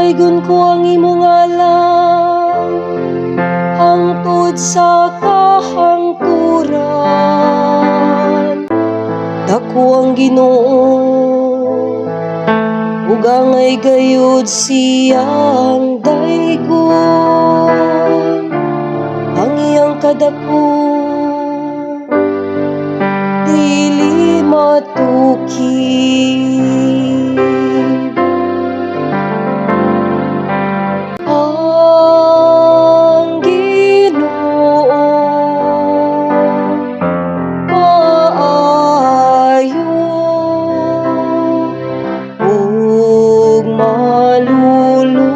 Daygon ko ang imong ngalan hangtod sa kahangturan. Dako ang Ginoo ug angay gayud siyang daygon. Ang iyang kadako dili matukib. Ang Ginoo maayo ug maluluy-on.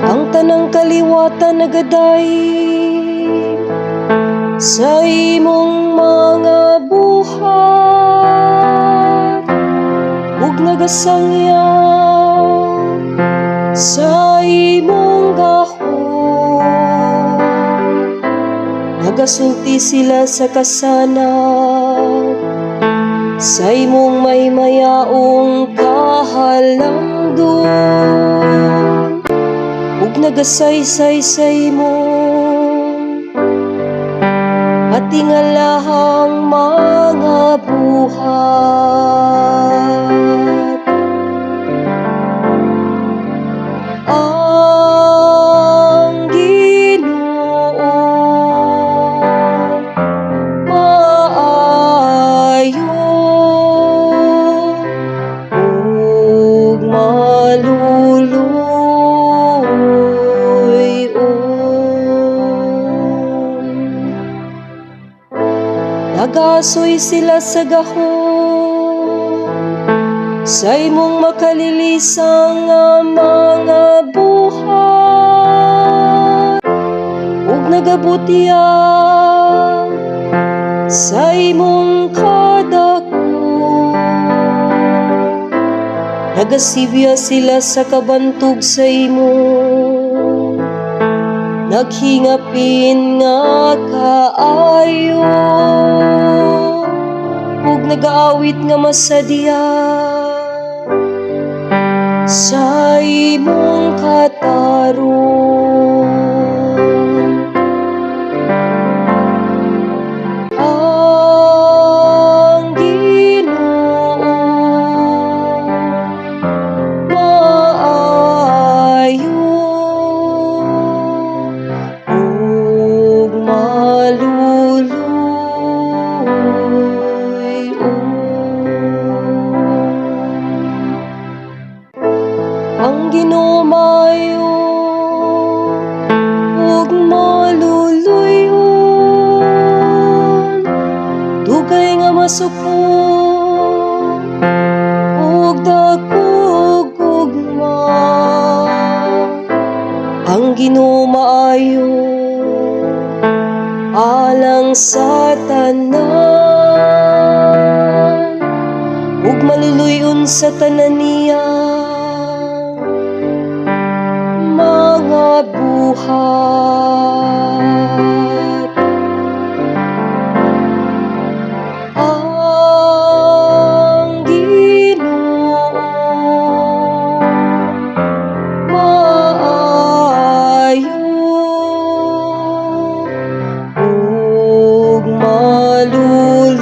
Ang tanang kaliwatan nagadayeg sa imong mga buhat ug nagasangyaw sa imong gahom. Nagasulti sila sa kasanag sa imong mahimayaong kahalangdon ug nagasaysay sa imong katingalahang mga buhat. Ang Ginoo maayo ug maluluy-on. Nagasoy sila sa gahom sa imong makalilisang nga mga buhat ug nagabutyag sa imong kadako. Nagasibya sila sa kabantog sa imong naghingapin nga kaayo ug nagaawit nga masadya sa imong katarong. Ang Ginoo maayo ug maluluy-on. Ang Ginoo maayo ug maluluy-on, dugay nga masuko ug dakog gugma. Ang Ginoo maayo alang sa tanan ug maluluy-on sa tanan niya mga buhat. Ang Ginoo maayo ug maluluy-on.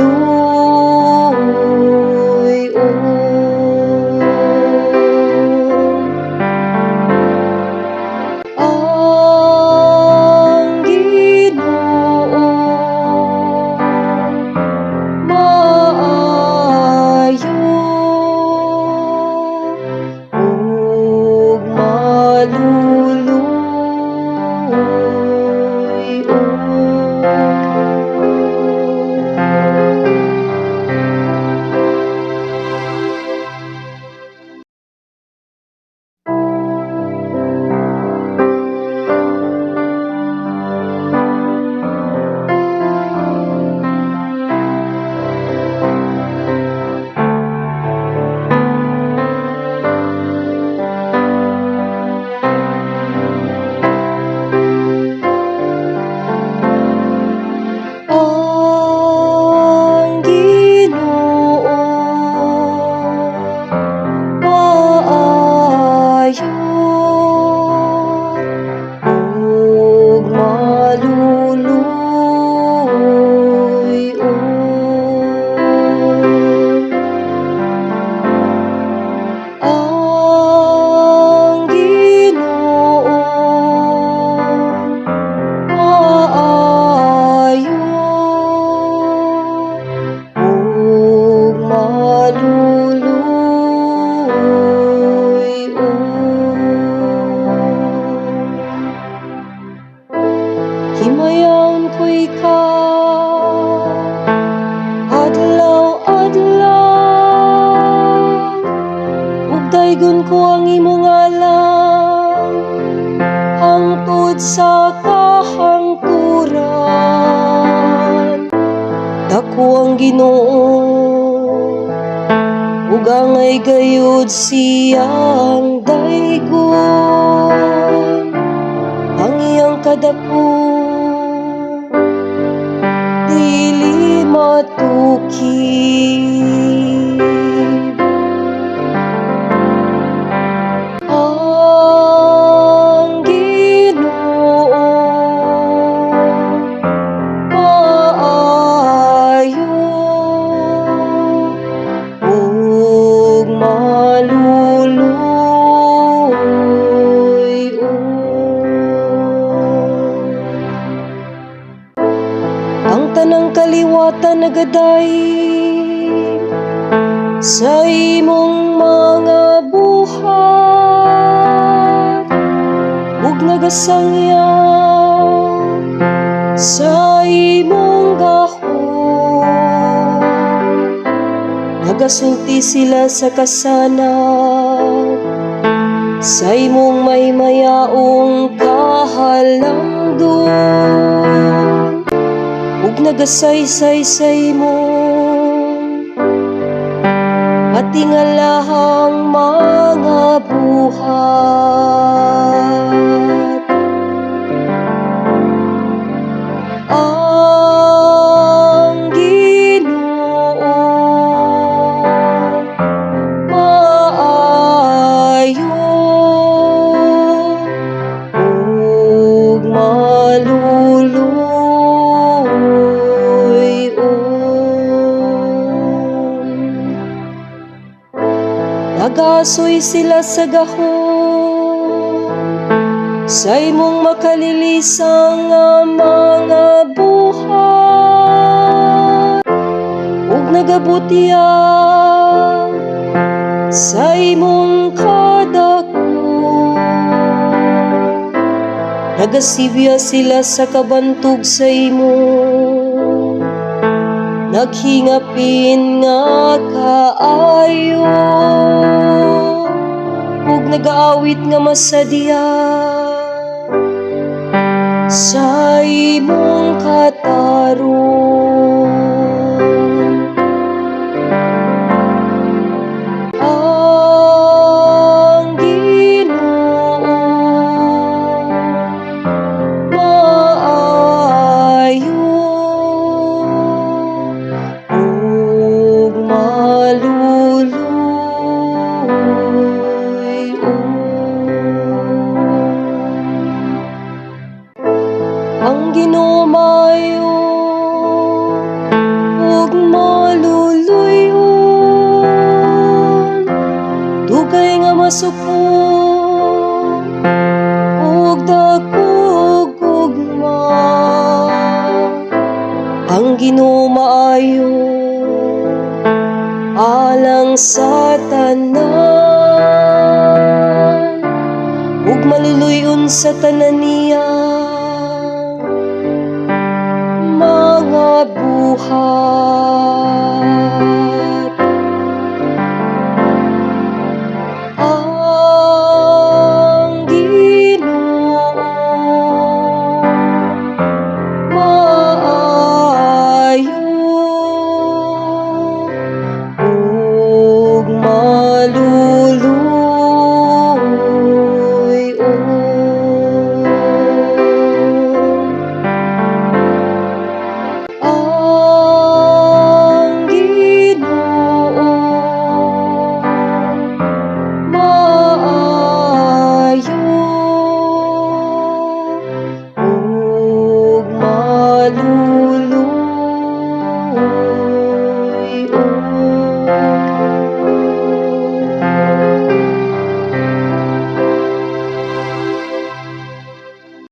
Daygon ko ang imong ngalan hangtod sa kahangturan. Dako ang Ginoo ug angay gayud siyang daygon. Ang iyang kadako dili matukib. Ang Ginoo maayo ug maluluy-on. Ang tanang kaliwatan nagadayeg sa imong mga buhat ug nagasangyaw sa imong gahom. Nagasulti sila sa kasanag sa imong mahimayaong kahalangdon ug nagasaysay sa imong katingalahang mga buhat. Ang Ginoo maayo ug maluluy-on. Nagasoy sila sa gahom sa imong makalilisang nga mga buhat ug nagabutyag sa imong kadako. Nagasibya sila sa kabantog sa imong naghingapin nga kaayo ug nagaawit nga masadya sa imong katarong. Ang Ginoo maayo ug maluluy-on. Ang Ginoo maayo ug maluluy-on, dugay nga masuko ug dakog gugma. Ang Ginoo maayo alang sa tanan ug maluluy-on sa tanan niya mga buhat.